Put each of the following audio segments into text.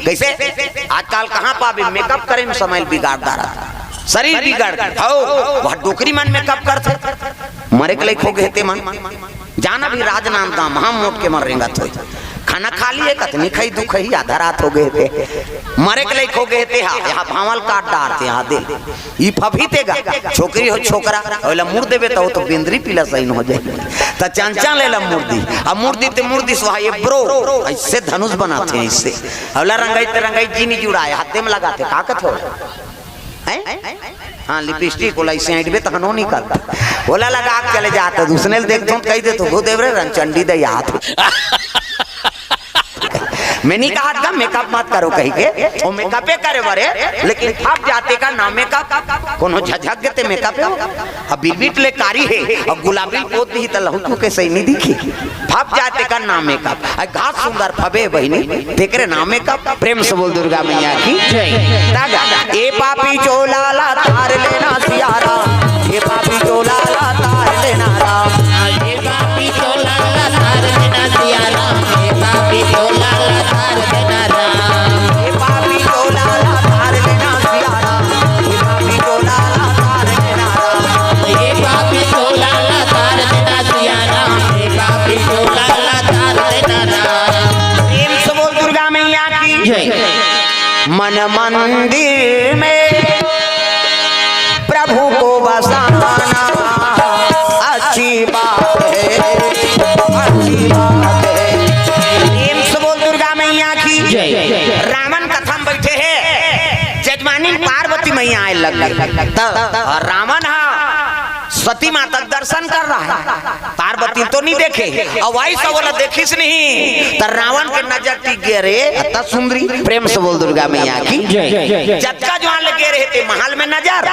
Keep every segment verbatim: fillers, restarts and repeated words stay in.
कइसे? आजकल कहाँ पाबे, मेकअप करे में समय बिगाड़ डारत। शरीर बिगड़ गे। हव, वह डोकरी मन मेकअप करथे। मरे के लइक हो गे हे ते मन। जाना भी राजनांदगांव, महा मोट के मन रेंगत होही। खाना खा लिये, कतनी खई, दू खई, आधा रात हो गे हे ते। मरे के लइक हो गे हे ते, हा, यहाँ भांवल काट डारथे, यहाँ दे। ई फफी ते गा, छोकरी हो छोकरा, ओला मुड़ देबे त ओ तो बेंदरी पीला सही हो जाही। त चंचल एला मुड़ दी, अब मुड़ दी ते मुड़ दी, सुहा ये ब्रो, अइसे धनुष बनाथे अइसे। ओला रंगई ते रंगई जी नी जुड़ाय, हाथे में लगाथे, का कथे ओला? हैं? हाँ, लिपस्टिक ओला अइसे ऐंठबे त हनो निकलथे। ओला लगा के चले जात, उसने ल देखथों त कहि देथों, "भूदेव रे, रंगचंडी दई आत हे।" मैं नी कहत का मेकअप मत करो कहिके, ओ मेकअपे करे बर हे, लेकिन फंस जाथे का ना मेकअप, कोनो झझक गे ते मेकअप हे। अब बिलबिट ले कारी हे, अब गुलाबी पोत दिही त लहुटू के सही नी दिखही। फंस जाथे का ना मेकअप, अई घास सुंदर फबे बहिनी, तेकरे ना मेकअप। प्रेम से बोल दुर्गा मैया की जय। तागा, ए पापी चोला ला तार लेना सिया राम, ए पापी चोला ला तार लेना राम। ए पापी चोला ला तार देना सिया राम, ए पापी चोला ला तार देना राम। ए पापी चोला ला तार लेना सिया राम, ए पापी चोला ला तार लेना राम। ए पापी चोला ला तार देना सिया राम, ए पापी चोला ला तार देना राम। प्रेम से बोल दुर्गा मैया की जय। मन मंदिर में प्रभु को बसाना अच्छी बात है, अच्छी बात है। प्रेम से बोल दुर्गा मैया की जय। रावण कथा में बइठे हे, जजमानी पार्वती मैया आय लग गे। त रावण हा सती माता के दर्शन कर रहा है, पार्वती तो नी देखे, अउ वही सब ओला देखिस नहीं, त रावण के नजर टिक गे रे, अत्ता सुंदरी। प्रेम से बोल दुर्गा मैया की जय। जतका जुवार ले गे रहे ते महल में नजर,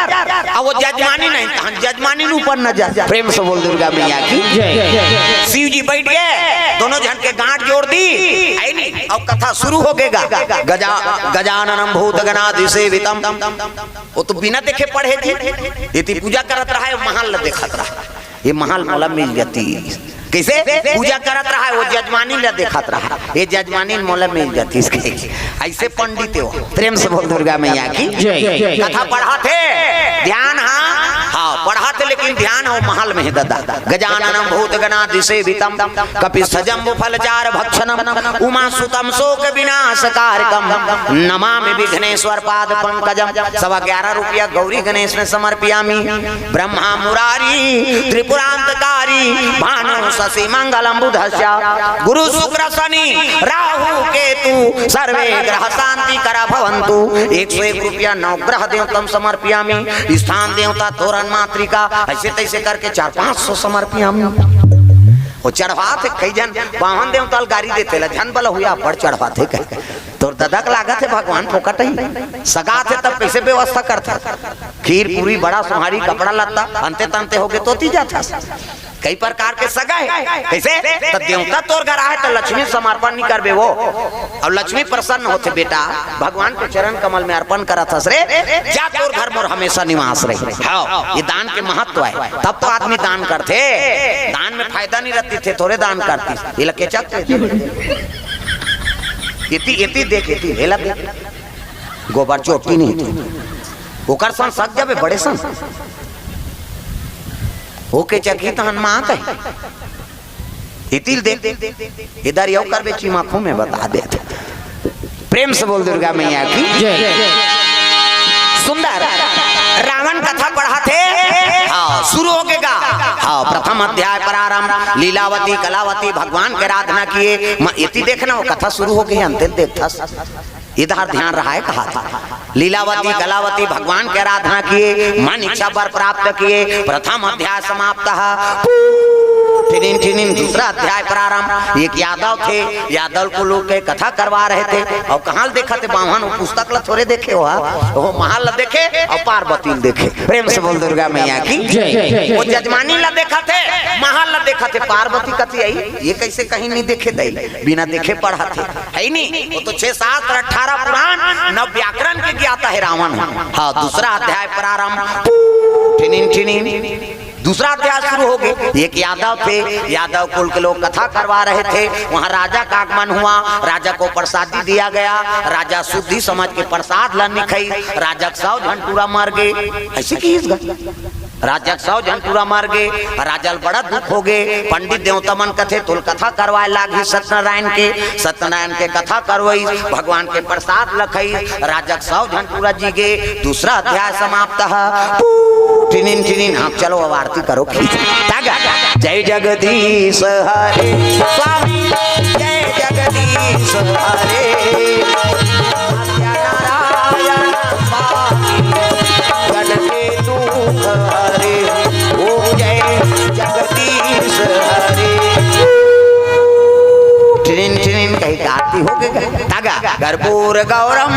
अउ ओ जजमानी नहीं, तहन जजमानी ऊपर नजर। प्रेम से बोल दुर्गा मैया की जय। शिव जी बइठ गे, दोनों झन के गांठ जोड़ दी, हे नी? अउ कथा शुरू हो गे गा। गजा-, गजाननम भूत गणाधिसेवितम। ओ तो बिना देखे पढ़े जी, एती पूजा करत रहा हे, महल ल देखत रहा हे। ये महल मोला मिल जातिस। कइसे? पूजा करत रहा हे, ओ जजमानी ल देखत रहा हे, ये जजमानी मोला मिल जातिस। अइसे पंडित हे ओ। प्रेम से बोल दुर्गा मैया की जय। कथा पढ़त हे, ध्यान हा, हाँ, पढ़त हे, लेकिन ध्यान हा ओ महल में हे ददा। गजाननम भूत गणाधिसेवितम, कपित्थ जम्बू फल चारु भक्षणम, उमा सुतम शोक विनाश कारकम, नमामि विघ्नेश्वर पाद पंकजम। सवा ग्यारह रुपया गौरी गणेश में समर्पयामि। ब्रह्मा मुरारी त्रिपुरांतकारी, भानु शशि मंगलम बुधस्य, गुरु शुक्र शनि राहु केतु, सर्वे ग्रह शांति करा भवंतु। एक सौ एक रुपया नवग्रह देवतम समर्पयामि। स्थान देवता तोरण मातृका, अइसे तइसे करके चार पाँच सौ समर्पयामि। ओ चढ़वाथे, कई झन बाम्हन देवता ल गारी देथे ला, झन बलहुआ बड़ चढ़वाथे कहे। तोर ददा के लागत हे भगवान फोकट ही सगाथे, तब कइसे व्यवस्था करथे? खीर पूरी बड़ा सोहारी कपड़ा लत्ता अंते तंते होगे तो ती जाथस। कई प्रकार के सगा हे। कइसे? त देवता तोर घर आहे त लक्ष्मी समर्पण नी करबे वो, अउ लक्ष्मी प्रसन्न होथे बेटा। भगवान के चरण कमल में अर्पण करत हस रे, जा तोर घर मोर हमेशा निवास रही। हाँ, ये दान के महत्व हे, तब तो आदमी दान करथे। दान में फायदा नी रहितिस ते थोरे दान करतिस। एला केचक एती, एती देख, एती, एला देख। गोबर चोटी नहीं थी। ओकर सन सक जाबे बड़े सन। ओके चकी तहन माँ कहे। एती ल देख। इधर यो करबे चीमा खू में बता दे। प्रेम से बोल दुर्गा मैया की जय। सुंदर रावण कथा पढ़ाथे। हाँ, शुरू होगे गा। हाँ, प्रथम अध्याय प्रारंभ, लीलावती कलावती भगवान के आराधना किए। म-, एती देखना, वो कथा शुरू होगे, अंते देखथस। इधर ध्यान रहा है, कहा था। लीलावती कलावती भगवान के आराधना किए, मन इच्छा वर प्राप्त किए। प्रथम अध्याय समाप्त है। पू, ठिनिन ठिनिन दूसरा अध्याय प्रारंभ। एक यादव थे, यादव को लोग के कथा करवा रहे थे। अउ कहाँ ल देखथे बाम्हन, वो पुस्तक ला थोरे देखे हो, वो महल ला देखे अउ पार्वती ल देखे। प्रेम से बोल दुर्गा मैया की जय। वो जजमानी ला देखथे, महल ला देखथे, पार्वती कथे आई, ये कइसे कहीं नी देखे दई, बिना देखे पढ़थे। हे नी, वो तो छह शास्त्र, अठारह पुराण, नौ व्याकरण के ज्ञाता हे रावण। हाँ, दूसरा अध्याय प्रारंभ। ठिनिन ठिनिन। दूसरा अध्याय शुरू हो गया। एक यादव थे, यादव कुल के लोग कथा करवा रहे थे, वहां राजा का आगमन हुआ, राजा को प्रसादी दिया गया, राजा शुद्धि समझ के प्रसाद ला निखई, राजा के सौ झन टूरा मर गए। ऐसे किहिस गा। राजा के सौ झन टूरा मर गए, राजा ल बड़ा दुख हो गए। पंडित देवता मन कथे, "तोल कथा करवाए लागही सत्यनारायण के।" सत्यनारायण के कथा करवई, भगवान के प्रसाद लखई, राजा के सौ झन टूरा जी गए। दूसरा अध्याय समाप्त है। पू, टिनिन टिनिन, हाँ, चलो अब आरती करो, खींच। तागा, जय जगदीश हरे, स्वामी जय जगदीश हरे, सत्यनारायण स्वामी, जन के दुख हरे, ओम जय जगदीश हरे। टिनिन टिनिन कही आरती हो गई। तागा, कर्पूर गौरम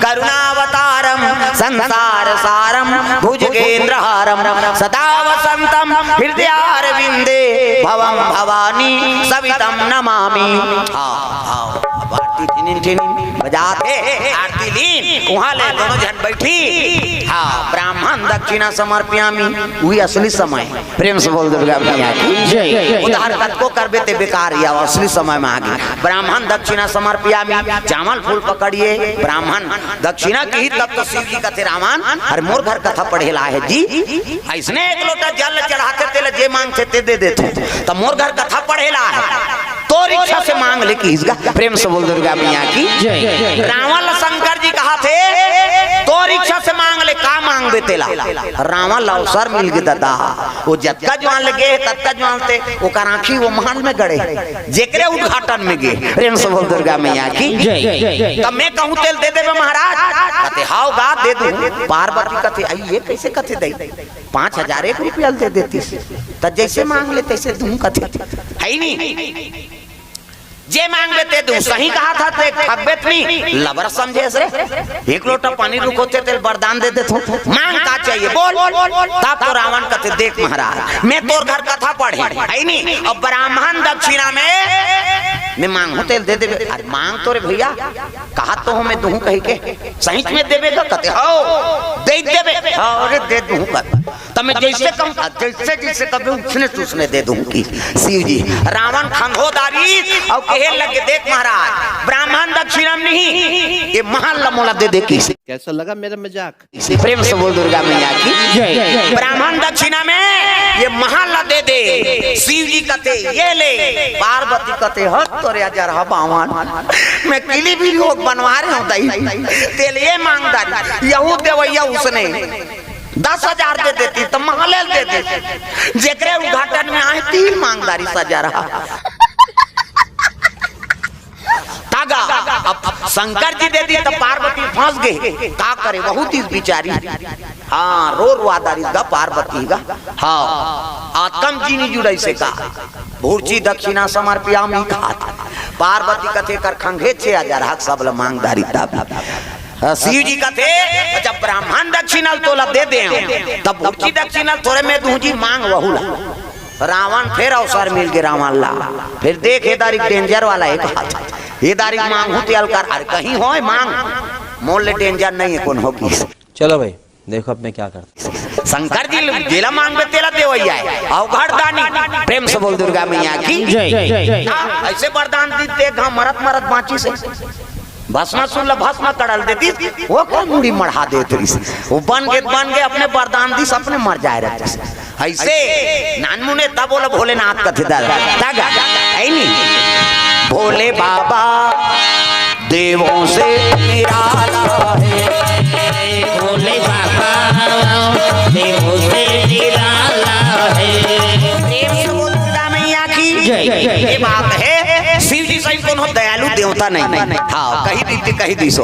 करुणावतारम संसार सारम भुजगेंद्रहारम सदा वसंतम हृदयारविंदे भवम भवानी सवितम नमामि। हाँ, हाँ, अब आरती टिनिन टिनिन बजात हे, आरती लीन, वहां ले दोनों झन बैठी। हाँ, ब्राह्मण दक्षिणा समर्पयामि, वही असली समय। प्रेम से बोल दुर्गा मैया की जय। उधार कतको करबे ते बेकार, या असली समय में आगे। ब्राह्मण दक्षिणा समर्पयामि, चावल फूल पकड़िए, ब्राह्मण दक्षिणा की, तब तो शिव जी कथे रावण, "अरे मोर घर कथा पढ़े ला है जी, ऐसने एक लोटा जल चढ़ाथे तेला जे मांगथे ते दे देथे, तब मोर घर कथा पढ़े ला है, तोर इच्छा से मांग ले," किहिस गा। प्रेम से बोल दुर्गा मैया की जय। रावण ला शंकर जी कहा थे, "तोर इच्छा से मांग ले, का मांगबे तेला?" रावण ला अवसर मिल गए दादा, वो जतका जुआन ले गे हे, ततका जुआन ते ओकर आँखी वो महल में गड़े हे, जेकरे उद्घाटन में गे। प्रेम से बोल दुर्गा मैया की जय। तब मैं कहूँ तेल दे देबे महाराज, कथे, "हाव गा, दे दूँ।" पार्वती कथे, "आई ये कैसे कथे दे, पाँच हजार एक रुपया दे देतीस, त जैसे मांग ले तैसे दूँ," कथे, है ही नहीं। जे मांगबे ते दू, सही कहा था, ते ठगबे त नहीं, लबर समझे रे। एक लोटा पानी रुको थे, तेल वरदान दे देथों, मांग का चाहिए, बोल। तब तो रावण कथे, "देख महाराज, मैं तोर घर कथा पढ़े, है नहीं, और ब्राह्मण दक्षिणा में मैं मांगू तेल दे देबे।" "अरे मांग तो रे भैया, कहा तो हूँ मैं दूँ कही के, सही में देबे का?" कथे, "हो, दे देबे।" "हाँ, अरे दे दूँ," कथे। तब मैं जैसे कहूँ, जैसे जैसे कभी उसने उसने दे दूँ कि शिव जी। रावण खंधो दारी और कहे लगे, "देख महाराज, ब्राह्मण दक्षिणा नहीं, ये महल ला मोला दे दे।" कि कैसा लगा मेरा मजाक? प्रेम से बोल दुर्गा मैया की जय। ब्राह्मण दक्षिणा में ये महल ला दे दे। शिव जी कथे, "ये ले।" पार्वती कथे, "हट तोरे अजर ह बावन, मैं किली भी लोग बनवा रहे हूँ दई, तेल ये मांगदारी, यहू देवैया उसने।" दस हजार दे देती त महले दे देती, जेकरे उद्घाटन में आए तीन मांगदारी सजा रहा। तागा, अब शंकर जी दे दी त पार्वती फंस गए, का करे, बहुत इस बिचारी। हाँ, रो रुआ दारी गा पार्वती गा। हाँ, आतम जी नहीं जुड़ाई से का, "भूर्ची दक्षिणा समर्पयामी" कहा था। पार्वती कथे, "कर खंघे छे हजार हक सब ल मांगदारी तब।" अ, शिव जी कथे, "जब ब्राह्मण दक्षिणा ल तोला दे दे हूँ, तब भूर्ची दक्षिणा ल थोड़े में दूँ जी, मांग वहू ला।" रावण फिर अवसर मिल गए रावण ला, फिर देख ये दारी danger वाला एक हाथ, ये दारी मांगू तेल कर, अरे कहीं होय मांग, मोल ले danger नहीं है कौन हो की। चलो भाई, देखो अब मैं क्या करता। शंकर जी जेला मांगबे तेला देवैया है, अवघड़ दानी। प्रेम से बोल दुर्गा मैया की जय। हाँ, ऐसे वरदान दी देख, हाँ, मरत मरत बाँची से। भस्मासुर ला भस्म करल देती, वो कोई मुड़ी मढ़ा देत रहिस। वो बन गए, बन गए, अपने वरदान दिस, अपने मर जाए रहते। ऐसे नानमुने तब बोला भोलेनाथ कथे दादा। तागा, है नहीं? भोले बाबा देवों से निराला है। भोले बाबा देवों से निराला है। प्रेम से बोल दुर्गा मैया की जय। ये बात है, शिव जी सही कोनो दयालु देवता नहीं। हाँ, कही दी, कही दी सो।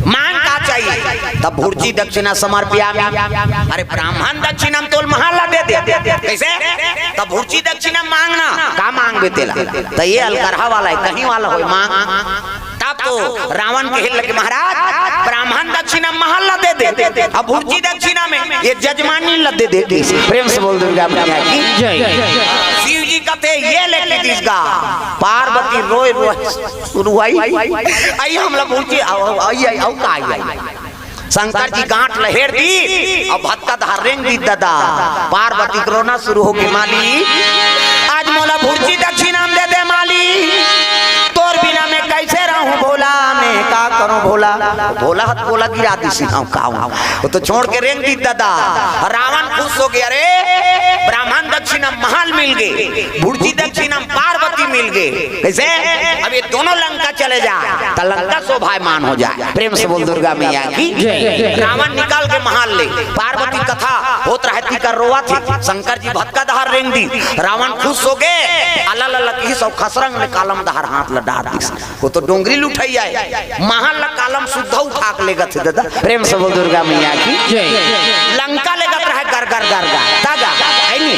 मांग का चाहिए? तब भूर्जी दक्षिणा समर्पयामि। अरे ब्राह्मण दक्षिणा में तोल महल ला दे दे। कैसे? तब भूर्जी दक्षिणा मांगना, का मांगबे तेला? तो ये अलकरहा वाला है, कहीं वाला हो मांग। तब तो रावण कहे लगे, "महाराज, ब्राह्मण दक्षिणा महल ला दे दे, अब भूर्जी दक्षिणा में ये जजमानी ला दे दे।" प्रेम से बोल दुर्गा मैया की जय। शिव जी कथे, "ये लेके दिस गा।" पार्वती रोए रोए रुआई, "आई हमला भूर्जी, आओ, आई, आई, आओ, का आई, आई?" शंकर जी गांठ ल हेर दी अउ भतका डहर रेंग दी ददा। पार्वती के रोना शुरू होगे, माली, आज मोला भुर्जी दक्षिणा म दे दे माली, तोर बिना मैं कइसे रहूं भोला, मैं का करूं भोला। भोला हत बोला गिरा दिस, हंव का हंव। वो तो छोड़ के रेंग दी ददा। रावण खुश होगे, अरे ब्राह्मण दक्षिणा म महल मिलगे, भुर्जी दक्षिणा म पार्वती मिलगे। कइसे? अब ये दोनों लंका चले जा, त लंका शोभायमान हो जाय। प्रेम से बोल दुर्गा मैया की। जय। रावण निकल गे महल ले, पार्वती कथा होत रहय, तिकर रोवत हे, शंकर जी भतका डहर रेंग दिस, रावण खुश होगे, अलल अलल किहिस अउ खसरंग ले कलम डहर हाथ ल डार दिस। वो तो डोंगरी ल उठइया हे, महल ल कलम सुद्धा उठा के लेगत हे ददा। प्रेम से बोल दुर्गा मैया की। जय। लंका लेगत रहय गर गर गर गर, त गा, हे नी?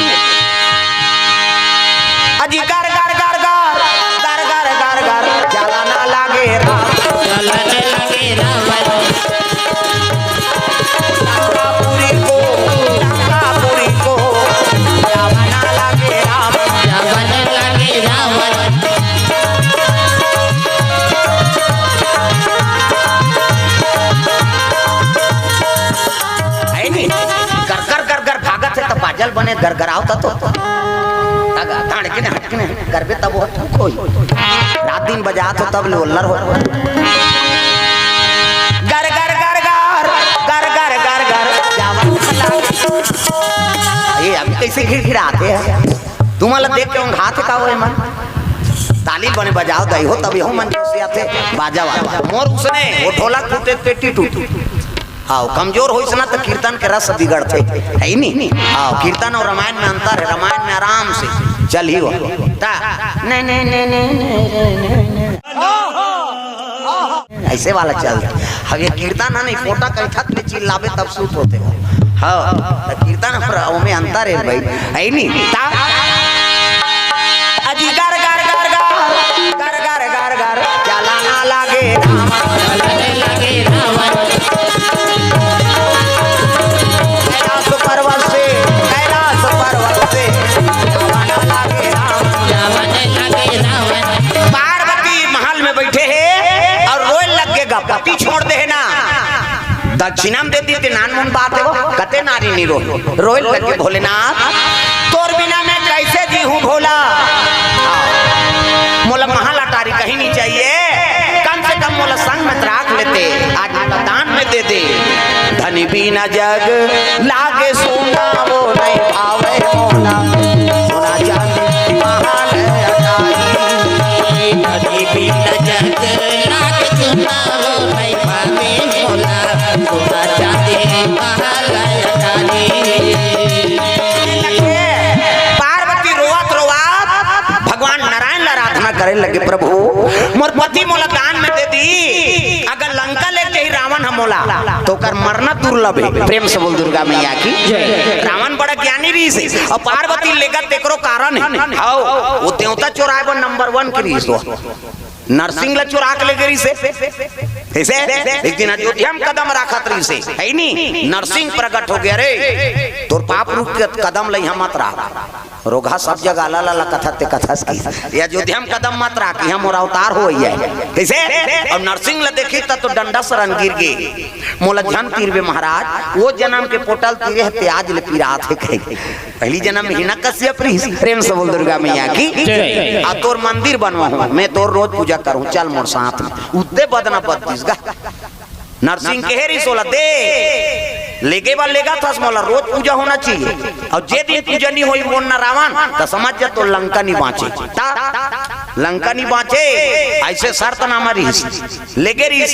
अजी गर गर गर गर, गर गर गर गर, चला ना लागे राम। चला ना लागे राम। लंकापुरी को, लंकापुरी को, चला ना लागे राम। चला ना लागे राम। हे नी? गरगर गरगर भागत हे त बाजल बने गरगरावत तो। तगा, ताड़ के ने हट के ने करबे तब वो ठीक होई। रात दिन बजात हो तब लोलर हो। गरगर गरगर, गरगर गरगर, जावन लागे। ये अभी कइसे घिरघिरात हे? तुमन ला देख के ओंघात हे का वो मन? ताली बने बजाव दई हो, तब यहू मन जोशियाथे, बाजा वाला। मोर उसने, वो ढोलक टूटे, पेटी टूटे। हाव, कमजोर होइस ना त कीर्तन के रस बिगड़थे, हे नी? हाव, कीर्तन अउ रामायण में अंतर हे, रामायण में आराम से चलही हो। ता, नहीं, नहीं, नहीं, नहीं। अइसे वाला चलथे। अब ये कीर्तन हे नहीं, पोटा कइठा ले चिल्लाबे तब सूत होथे हो। हाव, त कीर्तन अउ ओमे अंतर हे भाई, हे नी? ता, अजी गर गर गर गर, गर गर गर गर, चला ना लागे रावण। कैलाश पर्वत से, कैलाश पर्वत से, चला ना लागे रावण। पार्वती महल में बइठे हे अउ रोय लग गे, गा पति छोड़ दे हे ना। दक्षिणा म दे दी ते नानमुन बात हे वो, कते नारी नी रो, रोय लग गे भोलेनाथ, तोर बिना मैं कइसे जीहूं भोला। मोला महल अटारी कहीं नहीं चाहिए, कम से कम मोला संग में त राख लेते, आज मोला दान में दे दे। धनी बिना जग लागे सूना, वो नहीं भावे मोला, सोना चांदी महल अटारी। धनी बिना जग लागे सूना, वो नहीं भावे मोला, सोना चांदी महल अटारी। पार्वती रोवत रोवत भगवान नारायण ला आराधना करे लगे, प्रभु, मोर पति मोला दान में दे दी, अगर लंका ले जाही रावण ह मोला, त ओकर मरना दुर्लभ हे। प्रेम से बोल दुर्गा मैया की। जय। रावण बड़ा ज्ञानी रिहिस हे, अउ पार्वती लेगत तेकरो कारण हे। हाव, वो देवता चोराय बर नंबर वन के रिहिस हे। नरसिंह ला चोरा के लेगे रिहिस हे। कइसे? एक दिन अयोध्या म कदम राखत रिहिस हे, हे नी? नरसिंह प्रगट होगे, अरे, तोर पाप रूप के कदम ल इहां मत राख। रोगहा सब जगह ला ला ला कथस ते कथस कि ये अयोध्या म कदम मत राख, इहां मोर अवतार होय हे। कइसे? अउ नरसिंह ला देखिस त तो डंडा सरन गिर गे। मोला झन तीरबे महाराज, वो जनम के पोटा ल तीरे हस ते आज ले पिरात हे कहे। पहिली जनम में हिरण्यकश्यप रिहिस। प्रेम से बोल दुर्गा मैया की। जय। आ तोर मंदिर बनवाहूं, मैं तोर रोज पूजा करहूं, चल मोर साथ में। उतने बदना बद दिस गा। नरसिंह कहे रिहिस ओला, दे, लेगे बर लेगत हस, मोला रोज पूजा होना चाहिए। अउ जे दिन पूजा नहीं होही, वो ना रावण, त समझ जा, तोर लंका नहीं बांचे। त लंका नहीं बांचे, अइसे शर्तनामा रिहिस। लेगे रिहिस,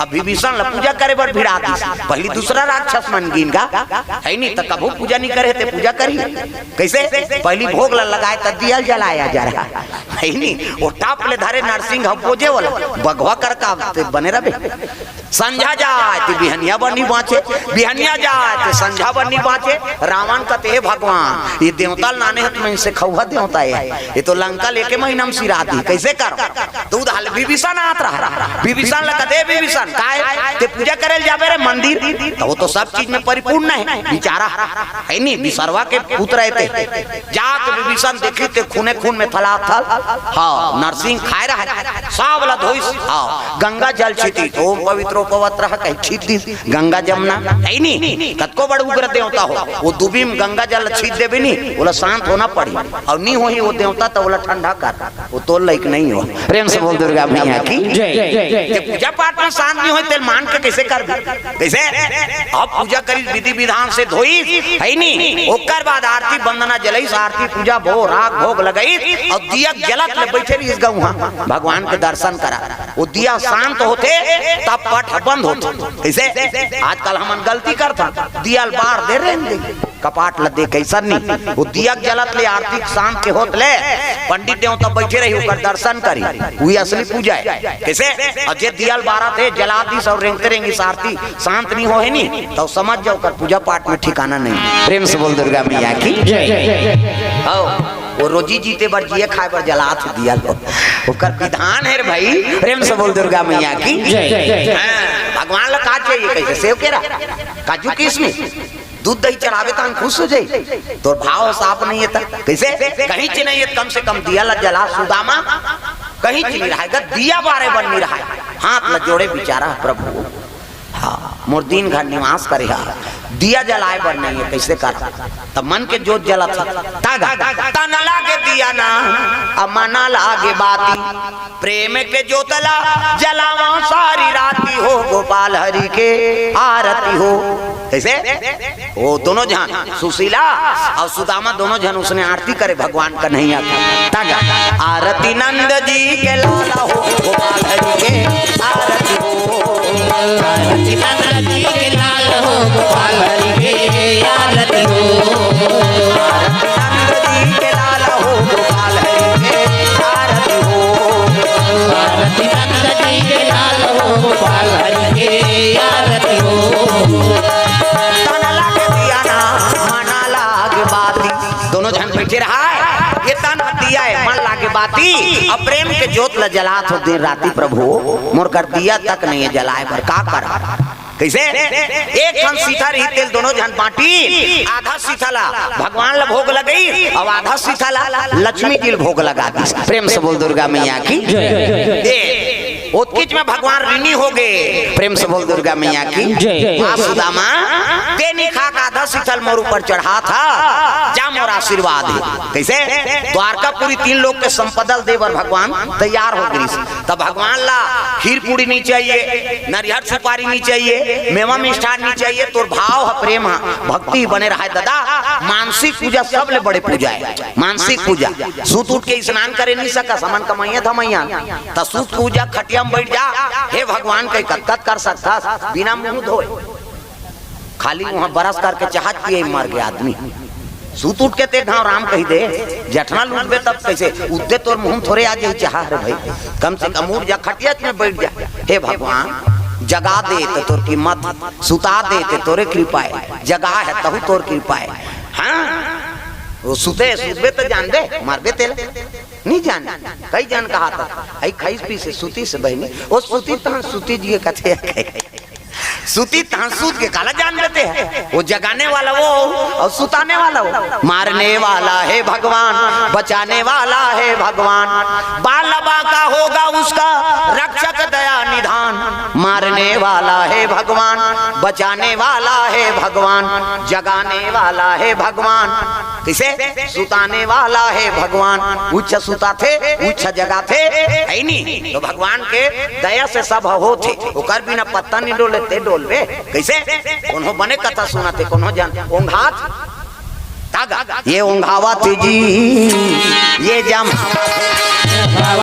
अब विभीषण ला पूजा करे बर भिड़ा दिस। पहिली दूसरा राक्षस मन गिन गा, हे नी, त कभू पूजा नहीं करे, ते पूजा करही। कइसे? पहिली भोग ला लगाय, त दिया ल जलाय जरहा, हे नी? वो टाप ले धरे नरसिंह ह बोजे वाला, बघवा कर का ते बने रहे। संझा जाय ते बिहनिया बर नी बांचे, बिहनिया जाय ते संझा बर नी बांचे। रावण कथे, "हे भगवान, ये देवता ल नाने हत, मैं इनसे खउहा देवता हे, ये तो लंका लेके महीना म सिरा दी, कइसे कर? दूध हाल विभीषण आत रहा, विभीषण ला कथे, "विभीषण, काय ते पूजा करे ल जाबे रे मंदिर?" त वो तो सब चीज में परिपूर्ण हे बिचारा, हे नी, विसर्वा के पुत्र हे ते। जाके विभीषण देखिस ते खूने खून में थलाथल, हाँ, नरसिंह खाय रहा, सब ला धोइस, हाँ, गंगा जल छितिस, ओम पवित्रो पवत्रः कहि छीत दिस गंगा जमुना, हे नी, कतको बड़ उग्र देवता हो, वो दुबी में गंगा जल छीत देबे नी, ओला शांत होना पड़ही, अउ नी होही वो देवता त ओला ठंडा कर, वो तोर लायक नहीं हो। प्रेम से बोल दुर्गा मैया की जय। ते पूजा पाठ में शांत नहीं होय, तेल मान के कइसे कर दे? कइसे? अब पूजा करिस, विधि विधान से धोइस, हे नी? ओकर बाद आरती वंदना जलइस, आरती पूजा भो राग भोग लगइस, अउ दिया जलत ले बइठे रहिस गा उहाँ, भगवान के दर्शन करा। वो दिया शांत होथे, तब पट बंद होथे। कइसे? आजकल हमन गलती करथन, दिया ल बार दे रेंग दे। कपाट ल देख, अइसन नी। वो दिया के जलत ले, आरती के शांत के होत ले, पंडित देवता बइठे रही, ओकर दर्शन करी, उही असली पूजा हे। कइसे? अउ जे दिया ल बारत हे, जला दिस अउ रेंगते रेंगिस, आरती शांत नी होहे नी, त समझ जा, ओकर पूजा पाठ में ठिकाना नहीं। प्रेम से बोल दुर्गा मैया की जय। हव, वो रोजी जीते बर, जिए खाय बर जलात हे दिया ल, ओकर विधान हे रे भाई। प्रेम से बोल दुर्गा मैया की जय। हाँ, भगवान ला का चाहिए? कइसे? सेव केरा, काजू किशमिश, दूध दही चढ़ाबे त खुश हो जाई। तोर भाव साफ नहीं हे त कइसे? कहीं च नहीं हे, कम से कम दिया ला जला सुदामा, कहीं च नहीं रहय गा, दिया बारे बर नहीं रहय, हाथ ला जोड़े बिचारा, "प्रभु, हाँ, मोर दीन घर निवास करे हा, दिया जलाय बर नहीं हे, कइसे कर?" त मन के जोत जलत हे, तागा, "तन लागे दिया ना, अ मना लागे बाती।" प्रेम के जोत ला जलावा सारी राती हो, गोपाल हरि के आरती हो। कइसे? वो दोनों झन, सुशीला अउ सुदामा दोनों झन उसने आरती करे भगवान कन्हैया के। तागा, आरती नंद जी के लाला हो, गोपाल हरि के आरती हो। आरती नंद जी के लाल हो, गोपाल हरि के आरती हो। आरती नंद जी के लाल हो, गोपाल हरि के आरती हो। आरती नंद जी के लाल हो, गोपाल हरि के आरती हो। तन लागे दिया ना, मना लागे बाती। दोनों झन बइठे रहय, ये तन दिया हे, मन लागे बाती। अब प्रेम के जोत ल जलात हो दिन राती, "प्रभु, मोर कर दिया तक नहीं हे जलाय बर, का करँव?" कइसे? एक ठन सीथा रही, तेल दोनों झन बांटी, आधा सीथा ला भगवान ला भोग लगइस, अउ आधा सीथा ला लक्ष्मी जी ला भोग लगा दिस। प्रेम से बोल दुर्गा मैया की जय। ए, ओतकीच में भगवान ऋणी हो गे। प्रेम से बोल दुर्गा मैया की जय। वाह सुदामा, तें नी खा के आधा सीथा ल मोर ऊपर चढ़ात हस, जा मोर आशीर्वाद हे। कइसे? द्वारकापुरी तीन लोक के संपदा ल दे बर भगवान तैयार हो गिस। त भगवान ला खीर पूड़ी नहीं चाहिए, नरियर सुपारी नहीं चाहिए, मेवा मिष्ठान नहीं चाहिए, तोर भाव ह, प्रेम ह, भक्ति बने रहय ददा। मानसिक पूजा सबले बड़े पूजा हे, मानसिक पूजा। सुत उठ के स्नान करे नहीं सकस, हमन कमइया धमइया, त सुत पूजा खटिया में बइठ जा, "हे भगवान, कहीं कतकत कर सकथस, बिना मुंह धोए।" खाली उहाँ brush करके चाहत पिए मर गे आदमी। सुत उठ के तें घांव राम कहि दे, जठना लूटबे तब कइसे? उद्दे तोर मुंह थोरे आ जाही चाह रे भाई। कम से कम उठ जा, खटिया में बइठ जा। "हे भगवान, जगा दे त तोर कीमत, सुता दे त तोरे कृपा हे, जगा हे तहू तोर कृपा हे।" हाँ, वो सुते, सुतबे त जानबे, मरबे तेला। नहीं जान, कई जन कहा था, "अई खइस पीस हे, सुतिस हे बहिनी।" वो सुतिस तहन सुतिस जी कथे। सुतिस तहन सुत गे, काला जान देते हैं। वो जगाने वाला वो अउ सुताने वाला वो। मारने वाला हे भगवान, बचाने वाला हे भगवान। बाल बांका होगा उसका रक्षक दया निधान। मारने वाला हे भगवान, बचाने वाला हे भगवान, जगाने वाला हे भगवान। कइसे? सुताने वाला हे भगवान। उच्च सुताथे, उच्च जगाथे, हे नी? त भगवान के दया से सब होथे। ओकर बिना पत्ता नहीं डोले, तें डोलबे कइसे? कोनो बने कथा सुनाथे, कोनो जन ओंघात, तागा, ये ओंघावत जी, ये जम